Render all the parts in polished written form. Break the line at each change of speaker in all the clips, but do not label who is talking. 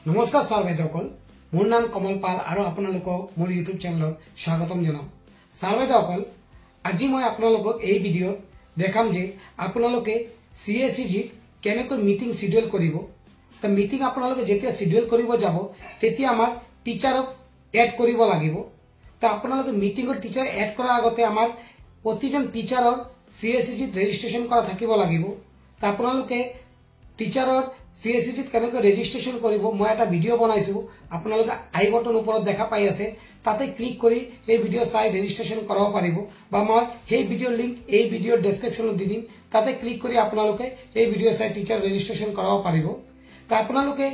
নমস্কাৰ ছাৰ বাইদেউসকল, মোৰ নাম কমল পাল আৰু আপোনালোকক মোৰ ইউটিউব চেনেলত স্বাগতম জনাওঁ। ছাৰ বাইদেউসকল, আজি মই আপোনালোকক এই ভিডিঅ'ত দেখাম যে আপোনালোকে চিএচিজিত কেনেকৈ মিটিং চিডিউল কৰিব। তো মিটিং আপোনালোকে যেতিয়া চিডিউল কৰিব যাব, তেতিয়া আমাৰ টিচাৰক এড কৰিব লাগিব। তো আপোনালোকে মিটিঙত টিচাৰ এড কৰাৰ আগতে আমাৰ প্ৰতিজন টিচাৰৰ চিএচিজিত ৰেজিষ্ট্ৰেশ্যন কৰা থাকিব লাগিব। তো আপোনালোকে টিচাৰৰ চিএচিজিত কেনেকৈ ৰেজিষ্ট্ৰেশ্যন কৰিব, মই এটা ভিডিঅ' বনাইছোঁ, আপোনালোকে আই বটন ওপৰত দেখা পাই আছে, তাতে ক্লিক কৰি সেই ভিডিঅ' চাই ৰেজিষ্ট্ৰেশ্যন কৰাব পাৰিব, বা মই সেই ভিডিঅ'ৰ লিংক এই ভিডিঅ'ৰ ডেছক্ৰিপশ্যনত দি দিম, তাতে ক্লিক কৰি আপোনালোকে সেই ভিডিঅ' চাই টিচাৰ ৰেজিষ্ট্ৰেশ্যন কৰাব পাৰিব। তো আপোনালোকে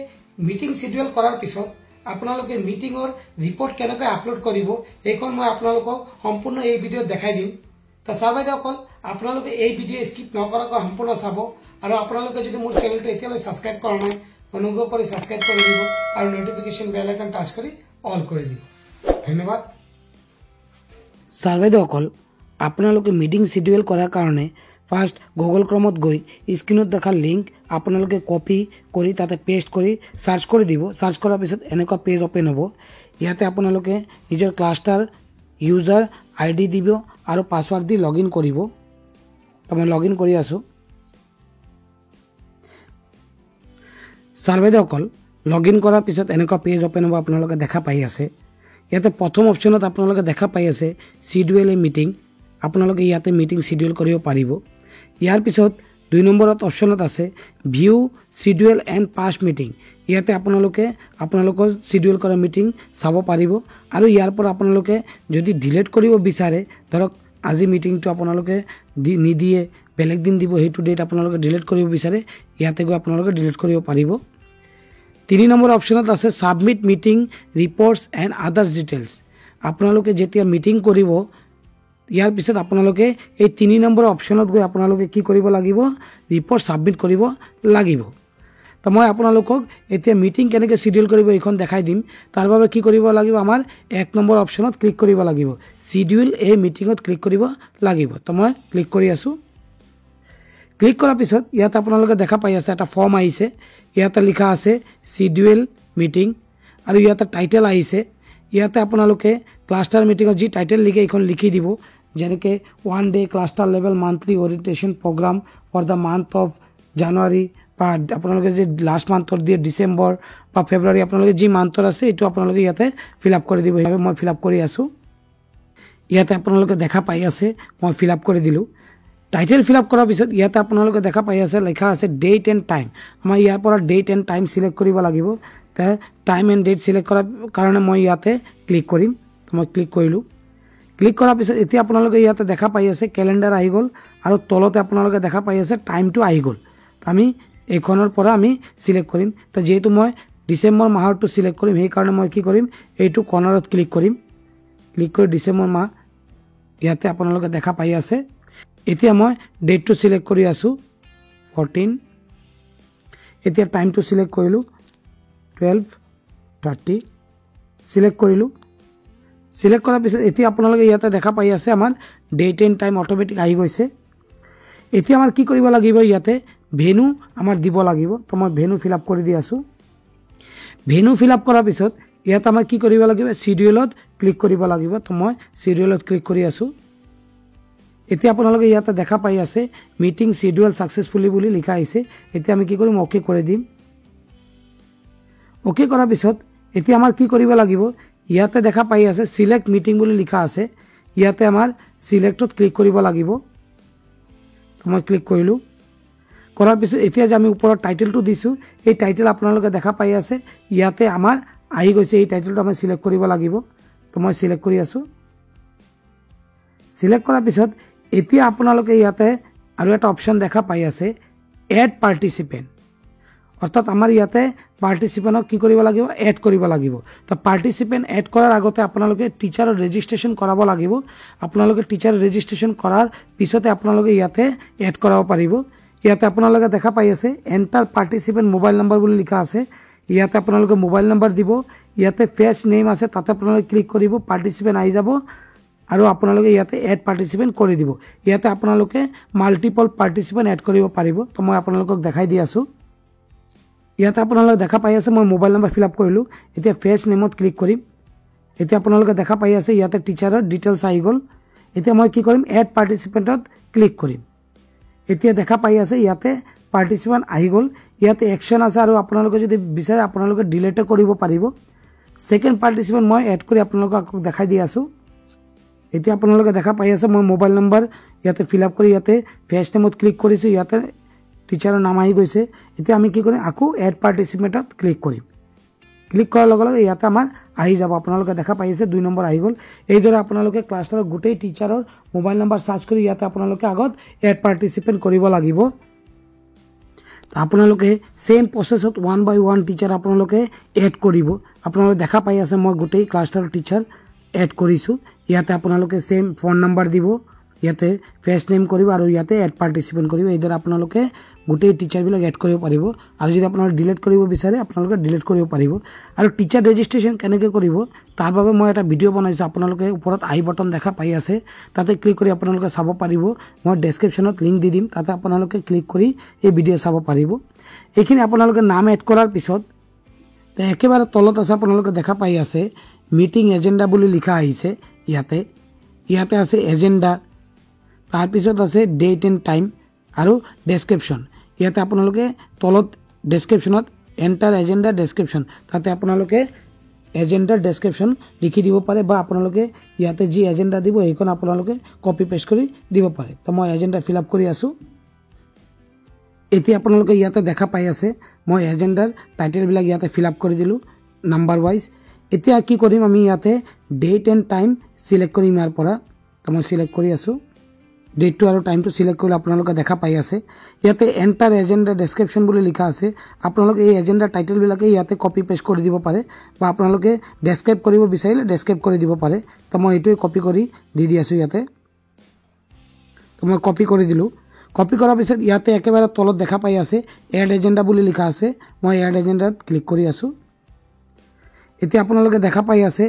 মিটিং চিডিউল কৰাৰ পিছত আপোনালোকে মিটিঙৰ ৰিপৰ্ট কেনেকৈ আপলোড কৰিব, সেইখন মই আপোনালোকক সম্পূৰ্ণ এই ভিডিঅ'ত দেখাই দিম। তো ছাৰ বাইদেউসকল, আপোনালোকে এই ভিডিঅ' স্কিপ নকৰাকৈ সম্পূৰ্ণ চাব আৰু আপোনালোকে যদি মোৰ চেনেলটো এতিয়ালৈ ছাবস্ক্ৰাইব কৰা নাই, অনুগ্ৰহ কৰি ছাবস্ক্ৰাইব কৰি দিব আৰু নটিফিকেশ্যন বেল আইকন টাচ কৰি অল কৰি দিব। ধন্যবাদ। ছাৰ বাইদেউসকল, আপোনালোকে মিটিং চিডিউল কৰাৰ কাৰণে ফাৰ্ষ্ট গুগল ক্ৰমত গৈ স্ক্ৰীণত দেখা লিংক আপোনালোকে কপি কৰি তাতে পেষ্ট কৰি চাৰ্চ কৰি দিব। চাৰ্চ কৰাৰ পিছত এনেকুৱা পেজ অ'পেন হ'ব। ইয়াতে আপোনালোকে নিজৰ ক্লাষ্টাৰ ইউজাৰ আইডি দিব আৰু পাছৱাৰ্ড দি লগ ইন কৰিব। তো মই লগ ইন কৰি আছোঁ। ছাৰ বাইদেউসকল, লগ ইন কৰাৰ পিছত এনেকুৱা পেজ অ'পেন হ'ব, আপোনালোকে দেখা পাই আছে। ইয়াতে প্ৰথম অপশ্যনত আপোনালোকে দেখা পাই আছে চিডিউল এ মিটিং, আপোনালোকে ইয়াতে মিটিং চিডিউল কৰিব পাৰিব। ইয়াৰ পিছত 2 নম্বৰত অপশ্যনত আছে view schedule and past meeting, ইয়াতে আপোনালোকে আপোনালোকৰ চিডিউল কৰা মিটিং চাব পাৰিব। আৰু ইয়াৰ পৰা আপোনালোকে যদি ডিলিট কৰিব বিচাৰে, ধৰক আজি মিটিংটো আপোনালোকে দি নিদিয়ে, বেলেগ দিন দিব, সেইটো ডেট আপোনালোকে ডিলিট কৰিব বিচাৰে, ইয়াতে গৈ আপোনালোকে ডিলিট কৰিব পাৰিব। 3 নম্বৰ অপশ্যনত আছে submit meeting reports and others details, আপোনালোকে যেতিয়া মিটিং কৰিব ইয়াৰ পিছত আপোনালোকে এই 3 নম্বৰ অপশ্যনত গৈ আপোনালোকে কি কৰিব লাগিব, ৰিপৰ্ট ছাবমিট কৰিব লাগিব। তো মই আপোনালোকক এতিয়া মিটিং কেনেকৈ চিডিউল কৰিব এইখন দেখাই দিম। তাৰ বাবে কি কৰিব লাগিব, আমাৰ 1 নম্বৰ অপশ্যনত ক্লিক কৰিব লাগিব, চিডিউল এই মিটিঙত ক্লিক কৰিব লাগিব। তো মই ক্লিক কৰি আছোঁ। ক্লিক কৰাৰ পিছত ইয়াত আপোনালোকে দেখা পাই আছে এটা ফৰ্ম আহিছে, ইয়াতে লিখা আছে চিডিউল মিটিং আৰু ইয়াতে টাইটেল আহিছে। ইয়াতে আপোনালোকে ক্লাষ্টাৰ মিটিঙত যি টাইটেল লিখে এইখন লিখি দিব, যেনেকৈ 1 day cluster level monthly orientation programme for the month of January, বা আপোনালোকে যে লাষ্ট মান্থৰ দিয়ে ডিচেম্বৰ বা ফেব্ৰুৱাৰী, আপোনালোকে যি মান্থৰ আছে এইটো আপোনালোকে ইয়াতে ফিল আপ কৰি দিব। সেইবাবে মই ফিল আপ কৰি আছোঁ। ইয়াতে আপোনালোকে দেখা পাই আছে মই ফিল আপ কৰি দিলোঁ। টাইটেল ফিল আপ কৰাৰ পিছত ইয়াতে আপোনালোকে দেখা পাই আছে লিখা আছে ডেট এণ্ড টাইম, আমাৰ ইয়াৰ পৰা ডেট এণ্ড টাইম চিলেক্ট কৰিব লাগিব। টাইম এণ্ড ডেট চিলেক্ট কৰাৰ কাৰণে মই ইয়াতে ক্লিক কৰিম। মই ক্লিক কৰিলোঁ। ক্লিক কৰাৰ পিছত এতিয়া আপোনালোকে ইয়াতে দেখা পাই আছে কেলেণ্ডাৰ আহি গ'ল আৰু তলতে আপোনালোকে দেখা পাই আছে টাইমটো আহি গ'ল। আমি এইখনৰ পৰা আমি চিলেক্ট কৰিম। তো যিহেতু মই ডিচেম্বৰ মাহৰটো চিলেক্ট কৰিম, সেইকাৰণে মই কি কৰিম, এইটো কৰ্ণাৰত ক্লিক কৰিম। ক্লিক কৰি ডিচেম্বৰ মাহ ইয়াতে আপোনালোকে দেখা পাই আছে। এতিয়া মই ডেটটো চিলেক্ট কৰি আছোঁ 14। এতিয়া টাইমটো চিলেক্ট কৰিলোঁ 12:30 চিলেক্ট কৰিলোঁ। চিলেক্ট কৰাৰ পিছত এতিয়া আপোনালোকে ইয়াতে দেখা পাই আছে আমাৰ ডেট এণ্ড টাইম অট'মেটিক আহি গৈছে। এতিয়া আমাৰ কি কৰিব লাগিব, ইয়াতে ভেনু আমাৰ দিব লাগিব। তো মই ভেনু ফিল আপ কৰি দি আছোঁ। ভেনু ফিল আপ কৰাৰ পিছত ইয়াত আমাৰ কি কৰিব লাগিব, চিডিউলত ক্লিক কৰিব লাগিব। তো মই চিডিউলত ক্লিক কৰি আছোঁ। এতিয়া আপোনালোকে ইয়াতে দেখা পাই আছে মিটিং চিডিউল ছাকচেছফুলি বুলি লিখা আহিছে। এতিয়া আমি কি কৰিম, অ'কে কৰি দিম। অ'কে কৰাৰ পিছত এতিয়া আমাৰ কি কৰিব লাগিব, ইয়াতে দেখা পাই আছে চিলেক্ট মিটিং বুলি লিখা আছে, ইয়াতে আমাৰ চিলেক্টত ক্লিক কৰিব লাগিব। তো মই ক্লিক কৰিলোঁ। কৰাৰ পিছত এতিয়া যে আমি ওপৰত টাইটেলটো দিছোঁ, এই টাইটেল আপোনালোকে দেখা পাই আছে ইয়াতে আমাৰ আহি গৈছে। এই টাইটেলটো আমি চিলেক্ট কৰিব লাগিব। তো মই চিলেক্ট কৰি আছোঁ। চিলেক্ট কৰাৰ পিছত এতিয়া আপোনালোকে ইয়াতে আৰু এটা অপশ্যন দেখা পাই আছে এড পাৰ্টিচিপেণ্ট, অৰ্থাৎ আমাৰ ইয়াতে পাৰ্টিচিপেণ্টক কি কৰিব লাগিব, এড কৰিব লাগিব। তো পাৰ্টিচিপেণ্ট এড কৰাৰ আগতে আপোনালোকে টিচাৰৰ ৰেজিষ্ট্ৰেশ্যন কৰাব লাগিব। আপোনালোকে টিচাৰ ৰেজিষ্ট্ৰেশ্যন কৰাৰ পিছতে আপোনালোকে ইয়াতে এড কৰাব পাৰিব। ইয়াতে আপোনালোকে দেখা পাই আছে এণ্টাৰ পাৰ্টিচিপেণ্ট মোবাইল নম্বৰ বুলি লিখা আছে, ইয়াতে আপোনালোকে মোবাইল নম্বৰ দিব। ইয়াতে ফেচ নেম আছে, তাতে আপোনালোকে ক্লিক কৰিব, পাৰ্টিচিপেণ্ট আহি যাব আৰু আপোনালোকে ইয়াতে এড পাৰ্টিচিপেণ্ট কৰি দিব। ইয়াতে আপোনালোকে মাল্টিপল পাৰ্টিচিপেণ্ট এড কৰিব পাৰিব। তো মই আপোনালোকক দেখাই দি আছোঁ। ইয়াতে আপোনালোকে দেখা পাই আছে, মই মোবাইল নম্বৰ ফিল আপ কৰিলোঁ। এতিয়া ফেচ নেমত ক্লিক কৰিম। এতিয়া আপোনালোকে দেখা পাই আছে, ইয়াতে টিচাৰৰ ডিটেইলছ আহি গ'ল। এতিয়া মই কি কৰিম? এড পাৰ্টিচিপেণ্টত ক্লিক কৰিম। এতিয়া দেখা পাই আছে, ইয়াতে পাৰ্টিচিপেণ্ট আহি গ'ল। ইয়াতে একশ্যন আছে আৰু আপোনালোকে যদি বিচাৰে, আপোনালোকে ডিলেটো কৰিব পাৰিব। ছেকেণ্ড পাৰ্টিচিপেণ্ট মই এড কৰি আপোনালোকক আকৌ দেখাই দি আছোঁ। এতিয়া আপোনালোকে দেখা পাই আছে, মই মোবাইল নম্বৰ ইয়াতে ফিল আপ কৰি ইয়াতে ফেচ নেমত ক্লিক কৰিছোঁ। ইয়াতে টিচাৰৰ নাম আহি গৈছে। এতিয়া আমি কি কৰিম? আকৌ এড পাৰ্টিচিপেণ্টত ক্লিক কৰিম। ক্লিক কৰাৰ লগে লগে ইয়াতে আমাৰ আহি যাব। আপোনালোকে দেখা পাইছে, 2 নম্বৰ আহি গ'ল। এইদৰে আপোনালোকে ক্লাছৰ গোটেই টিচাৰৰ মোবাইল নম্বৰ চাৰ্চ কৰি ইয়াতে আপোনালোকে আগত এড পাৰ্টিচিপেণ্ট কৰিব লাগিব। আপোনালোকে ছেইম প্ৰচেছত ওৱান বাই ওৱান টিচাৰ আপোনালোকে এড কৰিব। আপোনালোকে দেখা পাই আছে, মই গোটেই ক্লাছৰ টিচাৰ এড কৰিছোঁ। ইয়াতে আপোনালোকে ছেইম ফোন নম্বৰ দিব, ইয়াতে ফেচ নেম কৰিব আৰু ইয়াতে এড পাৰ্টিচিপেণ্ট কৰিব। এইদৰে আপোনালোকে গোটেই টিচাৰবিলাক এড কৰিব পাৰিব আৰু যদি আপোনালোকে ডিলিট কৰিব বিচাৰে, আপোনালোকে ডিলিট কৰিব পাৰিব। আৰু টিচাৰ ৰেজিষ্ট্ৰেশ্যন কেনেকৈ কৰিব, তাৰ বাবে মই এটা ভিডিঅ' বনাইছোঁ। আপোনালোকে ওপৰত আই বটন দেখা পাই আছে, তাতে ক্লিক কৰি আপোনালোকে চাব পাৰিব। মই ডেছক্ৰিপশ্যনত লিংক দি দিম, তাতে আপোনালোকে ক্লিক কৰি এই ভিডিঅ' চাব পাৰিব। এইখিনি আপোনালোকে নাম এড কৰাৰ পিছত একেবাৰে তলত আছে, আপোনালোকে দেখা পাই আছে, মিটিং এজেণ্ডা বুলি লিখা আহিছে ইয়াতে। ইয়াতে আছে এজেণ্ডা, তাৰপিছত আছে ডেট এণ্ড টাইম আৰু ডেছক্ৰিপশ্যন। ইয়াতে আপোনালোকে তলত ডেছক্ৰিপশ্যনত এণ্টাৰ এজেণ্ডা ডেছক্ৰিপশ্যন, তাতে আপোনালোকে এজেণ্ডাৰ ডেছক্ৰিপশ্যন লিখি দিব পাৰে বা আপোনালোকে ইয়াতে যি এজেণ্ডা দিব, সেইখন আপোনালোকে কপি পেষ্ট কৰি দিব পাৰে। তো মই এজেণ্ডা ফিল আপ কৰি আছোঁ। এতিয়া আপোনালোকে ইয়াতে দেখা পাই আছে, মই এজেণ্ডাৰ টাইটেলবিলাক ইয়াতে ফিল আপ কৰি দিলোঁ নাম্বাৰ ৱাইজ। এতিয়া কি কৰিম? আমি ইয়াতে ডেট এণ্ড টাইম চিলেক্ট কৰিম ইয়াৰ পৰা। তো মই চিলেক্ট কৰি আছোঁ। ডেটটো আৰু টাইমটো চিলেক্ট কৰিলে আপোনালোকে দেখা পাই আছে, ইয়াতে এণ্টাৰ এজেণ্ডা ডেছক্ৰিপশ্যন বুলি লিখা আছে। আপোনালোকে এই এজেণ্ডাৰ টাইটেলবিলাকে ইয়াতে কপি পেষ্ট কৰি দিব পাৰে বা আপোনালোকে ডেছক্ৰাইব কৰিব বিচাৰিলে ডেছক্ৰাইব কৰি দিব পাৰে। তো মই এইটোৱে কপি কৰি দি দি আছোঁ ইয়াতে। তো মই কপি কৰি দিলোঁ। কপি কৰাৰ পিছত ইয়াতে একেবাৰে তলত দেখা পাই আছে, এড এজেণ্ডা বুলি লিখা আছে। মই এড এজেণ্ডাত ক্লিক কৰি আছোঁ। এতিয়া আপোনালোকে দেখা পাই আছে,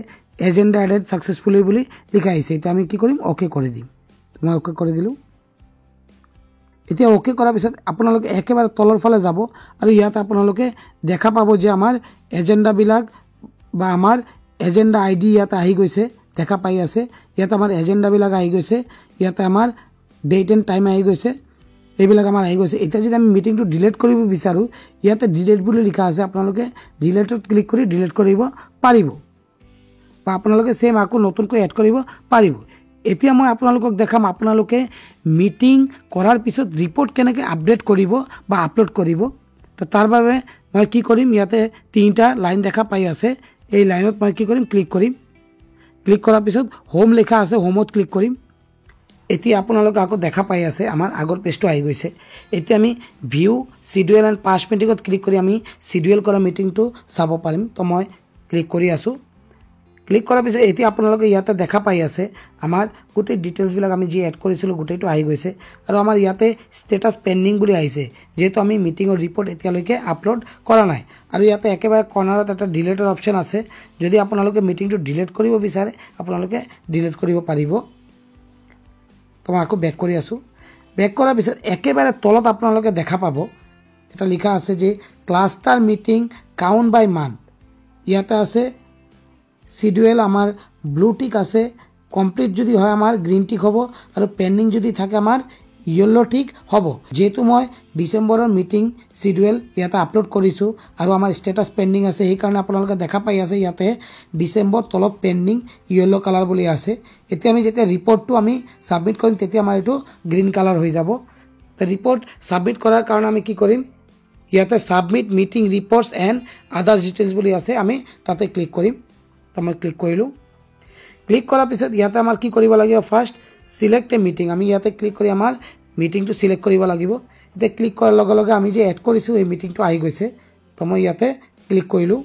এজেণ্ডা এডেড ছাকচেছফুলি বুলি লিখা আহিছে। এতিয়া আমি কি কৰিম? অ'কে কৰি দিম। মই অ'কে কৰি দিলোঁ। এতিয়া অ'কে কৰাৰ পিছত আপোনালোকে একেবাৰে তলৰ ফালে যাব আৰু ইয়াত আপোনালোকে দেখা পাব যে আমাৰ এজেণ্ডাবিলাক বা আমাৰ এজেণ্ডা আই ডি ইয়াত আহি গৈছে। দেখা পাই আছে, ইয়াত আমাৰ এজেণ্ডাবিলাক আহি গৈছে, ইয়াতে আমাৰ ডেট এণ্ড টাইম আহি গৈছে, এইবিলাক আমাৰ আহি গৈছে। এতিয়া যদি আমি মিটিংটো ডিলিট কৰিব বিচাৰোঁ, ইয়াতে ডিলিট বুলি লিখা আছে, আপোনালোকে ডিলিটত ক্লিক কৰি ডিলিট কৰিব পাৰিব বা আপোনালোকে ছেইম আকৌ নতুনকৈ এড কৰিব পাৰিব। এতিয়া মই আপোনালোকক দেখাম, আপোনালোকে মিটিং কৰাৰ পিছত ৰিপৰ্ট কেনেকৈ আপডেট কৰিব বা আপলোড কৰিব। তো তাৰ বাবে মই কি কৰিম? ইয়াতে তিনিটা লাইন দেখা পাই আছে, এই লাইনত মই কি কৰিম? ক্লিক কৰিম। ক্লিক কৰাৰ পিছত হোম লিখা আছে, হোমত ক্লিক কৰিম। এতিয়া আপোনালোকে আকৌ দেখা পাই আছে, আমাৰ আগৰ পেজটো আহি গৈছে। এতিয়া আমি ভিউ চিডিউল এণ্ড পাষ্ট মিটিঙত ক্লিক কৰি আমি চিডিউল কৰা মিটিংটো চাব পাৰিম। তো মই ক্লিক কৰি আছোঁ। ক্লিক কৰাৰ পিছত এতিয়া আপোনালোকে ইয়াতে দেখা পাই আছে, আমাৰ গোটেই ডিটেইলছবিলাক আমি যি এড কৰিছিলোঁ, গোটেইটো আহি গৈছে আৰু আমাৰ ইয়াতে ষ্টেটাছ পেণ্ডিং বুলি আহিছে, যিহেতু আমি মিটিঙৰ ৰিপৰ্ট এতিয়ালৈকে আপলোড কৰা নাই। আৰু ইয়াতে একেবাৰে কৰ্ণাৰত এটা ডিলেটৰ অপশ্যন আছে। যদি আপোনালোকে মিটিংটো ডিলেট কৰিব বিচাৰে, আপোনালোকে ডিলেট কৰিব পাৰিব। তো মই আকৌ বেক কৰি আছোঁ। বেক কৰাৰ পিছত একেবাৰে তলত আপোনালোকে দেখা পাব, এটা লিখা আছে যে cluster meeting count by month. ইয়াতে আছে চিডিউল, আমাৰ ব্লু টিক আছে, কমপ্লিট যদি হয় আমাৰ গ্ৰীণ টিক হ'ব আৰু পেণ্ডিং যদি থাকে আমাৰ য়েল্ল' টিক হ'ব। যিহেতু মই ডিচেম্বৰৰ মিটিং চিডিউল ইয়াতে আপলোড কৰিছোঁ আৰু আমাৰ ষ্টেটাছ পেণ্ডিং আছে, সেইকাৰণে আপোনালোকে দেখা পাই আছে, ইয়াতে ডিচেম্বৰ তলত পেণ্ডিং য়েল্ল' কালাৰ বুলি আছে। এতিয়া আমি যেতিয়া ৰিপৰ্টটো আমি ছাবমিট কৰিম, তেতিয়া আমাৰ এইটো গ্ৰীণ কালাৰ হৈ যাব। ৰিপৰ্ট ছাবমিট কৰাৰ কাৰণে আমি কি কৰিম? ইয়াতে submit meeting reports and others details বুলি আছে, আমি তাতে ক্লিক কৰিম। তো মই ক্লিক কৰিলোঁ। ক্লিক কৰাৰ পিছত ইয়াতে আমাৰ কি কৰিব লাগিব? ফাৰ্ষ্ট চিলেক্ট এ মিটিং, আমি ইয়াতে ক্লিক কৰি আমাৰ মিটিংটো চিলেক্ট কৰিব লাগিব। এতিয়া ক্লিক কৰাৰ লগে লগে আমি যে এড কৰিছোঁ, এই মিটিংটো আহি গৈছে। তো মই ইয়াতে ক্লিক কৰিলোঁ।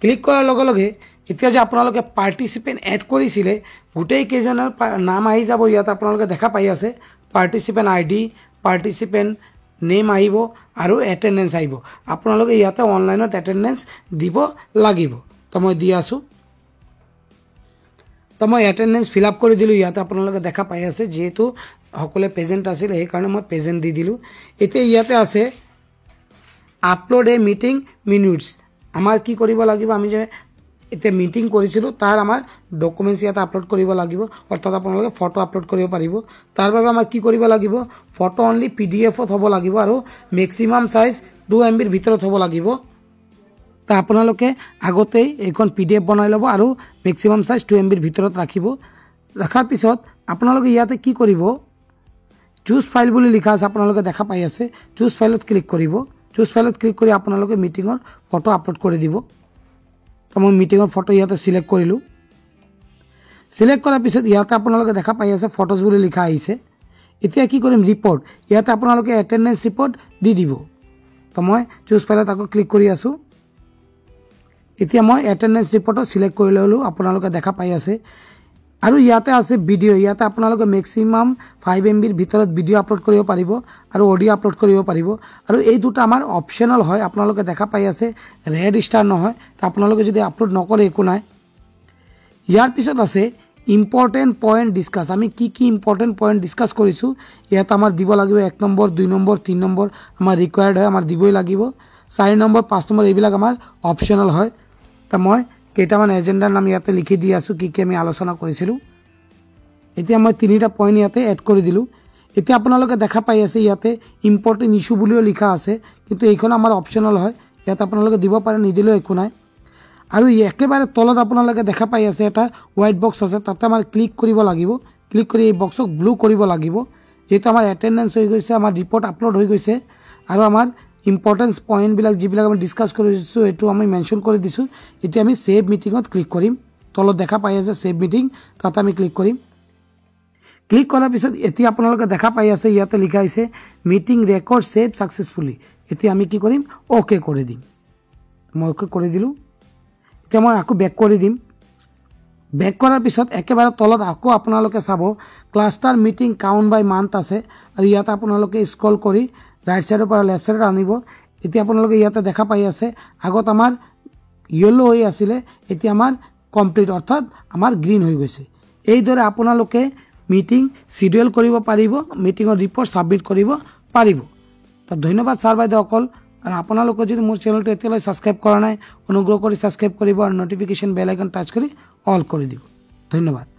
ক্লিক কৰাৰ লগে লগে এতিয়া যে আপোনালোকে পাৰ্টিচিপেণ্ট এড কৰিছিলে, গোটেই কেইজনৰ নাম আহি যাব। ইয়াত আপোনালোকে দেখা পাই আছে, পাৰ্টিচিপেণ্ট আই ডি, পাৰ্টিচিপেণ্ট নেম আহিব আৰু এটেণ্ডেঞ্চ আহিব। আপোনালোকে ইয়াতে অনলাইনত এটেণ্ডেঞ্চ দিব লাগিব। তো মই দি আছোঁ। তো মই এটেণ্ডেঞ্চ ফিল আপ কৰি দিলোঁ। ইয়াতে আপোনালোকে দেখা পাই আছে, যিহেতু সকলোৱে প্ৰেজেণ্ট আছিল, সেইকাৰণে মই প্ৰেজেণ্ট দি দিলোঁ। এতিয়া ইয়াতে আছে আপলোড এ মিটিং মিনিটছ। আমাৰ কি কৰিব লাগিব? আমি যে এতিয়া মিটিং কৰিছিলোঁ, তাৰ আমাৰ ডকুমেণ্টছ ইয়াতে আপলোড কৰিব লাগিব, অৰ্থাৎ আপোনালোকে ফটো আপলোড কৰিব পাৰিব। তাৰ বাবে আমাৰ কি কৰিব লাগিব? ফটো অনলি পিডিএফত হ'ব লাগিব আৰু মেক্সিমাম চাইজ 2 MBৰ ভিতৰত হ'ব লাগিব। তা আপোনালোকে আগতেই এইখন পিডিএফ বনাই ল'ব আৰু মেক্সিমাম চাইজ 2 MBৰ ভিতৰত ৰাখিব। ৰখাৰ পিছত আপোনালোকে ইয়াতে কি কৰিব? চুজ ফাইল বুলি লিখা আছে, আপোনালোকে দেখা পাই আছে। চুজ ফাইলত ক্লিক কৰিব। চুজ ফাইলত ক্লিক কৰি আপোনালোকে মিটিঙৰ ফটো আপলোড কৰি দিব। তো মই মিটিঙৰ ফটো ইয়াতে চিলেক্ট কৰিলোঁ। চিলেক্ট কৰাৰ পিছত ইয়াতে আপোনালোকে দেখা পাই আছে, ফটোজ বুলি লিখা আহিছে। এতিয়া কি কৰিম? ৰিপৰ্ট, ইয়াতে আপোনালোকে এটেণ্ডেঞ্চ ৰিপৰ্ট দি দিব। তো মই চুজ ফাইলত আকৌ ক্লিক কৰি আছোঁ। এতিয়া মই এটেণ্ডেঞ্চ ৰিপৰ্টত চিলেক্ট কৰি ল'লোঁ, আপোনালোকে দেখা পাই আছে। আৰু ইয়াতে আছে ভিডিঅ'। ইয়াতে আপোনালোকে মেক্সিমাম 5 MBৰ ভিতৰত ভিডিঅ' আপলোড কৰিব পাৰিব আৰু অডিঅ' আপলোড কৰিব পাৰিব। আৰু এই দুটা আমাৰ অপশ্যনেল হয়, আপোনালোকে দেখা পাই আছে, ৰেড ষ্টাৰ নহয়। তো আপোনালোকে যদি আপলোড নকৰে, একো নাই। ইয়াৰ পিছত আছে ইম্পৰ্টেণ্ট পইণ্ট ডিছকাছ। আমি কি কি ইম্পৰ্টেণ্ট পইণ্ট ডিছকাছ কৰিছোঁ, ইয়াত আমাৰ দিব লাগিব। 1 নম্বৰ, 2 নম্বৰ, 3 নম্বৰ আমাৰ ৰিকুৱাৰ্ড হয়, আমাৰ দিবই লাগিব। 4 নম্বৰ, 5 নম্বৰ এইবিলাক আমাৰ অপশ্যনেল হয়। তা মই কেইটামান এজেণ্ডাৰ নাম ইয়াতে লিখি দি আছোঁ, কি কি আমি আলোচনা কৰিছিলোঁ। এতিয়া মই তিনিটা পইণ্ট ইয়াতে এড কৰি দিলোঁ। এতিয়া আপোনালোকে দেখা পাই আছে, ইয়াতে ইম্পৰ্টেণ্ট ইছ্যু বুলিও লিখা আছে, কিন্তু এইখন আমাৰ অপশ্যনেল হয়। ইয়াত আপোনালোকে দিব পাৰে, নিদিলেও একো নাই। আৰু একেবাৰে তলত আপোনালোকে দেখা পাই আছে, এটা হোৱাইট বক্স আছে। তাতে আমাৰ ক্লিক কৰিব লাগিব। ক্লিক কৰি এই বক্সক ব্লু কৰিব লাগিব। যিহেতু আমাৰ এটেণ্ডেঞ্চ হৈ গৈছে, আমাৰ ৰিপৰ্ট আপলোড হৈ গৈছে আৰু আমাৰ ইম্পৰ্টেঞ্চ পইণ্টবিলাক যিবিলাক আমি ডিছকাছ কৰিছোঁ, এইটো আমি মেনশ্যন কৰি দিছোঁ। এতিয়া আমি ছেভ মিটিঙত ক্লিক কৰিম। তলত দেখা পাই আছে ছেভ মিটিং, তাত আমি ক্লিক কৰিম। ক্লিক কৰাৰ পিছত এতিয়া আপোনালোকে দেখা পাই আছে, ইয়াতে লিখা হৈছে মিটিং ৰেকৰ্ড ছেভ ছাকচেছফুলি। এতিয়া আমি কি কৰিম? অ'কে কৰি দিম। মই অ'কে কৰি দিলোঁ। এতিয়া মই আকৌ বেক কৰি দিম। বেক কৰাৰ পিছত একেবাৰে তলত আকৌ আপোনালোকে চাব, cluster meeting count by month আছে। আৰু ইয়াতে আপোনালোকে স্ক্ৰল কৰি ৰাইট ছাইডৰ পৰা লেফ্ট ছাইডত আনিব। এতিয়া আপোনালোকে ইয়াতে দেখা পাই আছে, আগত আমাৰ য়েল্ল' হৈ আছিলে, এতিয়া আমাৰ কমপ্লিট, অৰ্থাৎ আমাৰ গ্ৰীণ হৈ গৈছে। এইদৰে আপোনালোকে মিটিং চিডিউল কৰিব পাৰিব, মিটিঙৰ ৰিপৰ্ট ছাবমিট কৰিব পাৰিব। তো ধন্যবাদ ছাৰ বাইদেউসকল। আৰু আপোনালোকে যদি মোৰ চেনেলটো এতিয়ালৈ ছাবস্ক্ৰাইব কৰা নাই, অনুগ্ৰহ কৰি ছাবস্ক্ৰাইব কৰিব আৰু নটিফিকেশ্যন বেল আইকন টাচ কৰি অল কৰি দিব। ধন্যবাদ।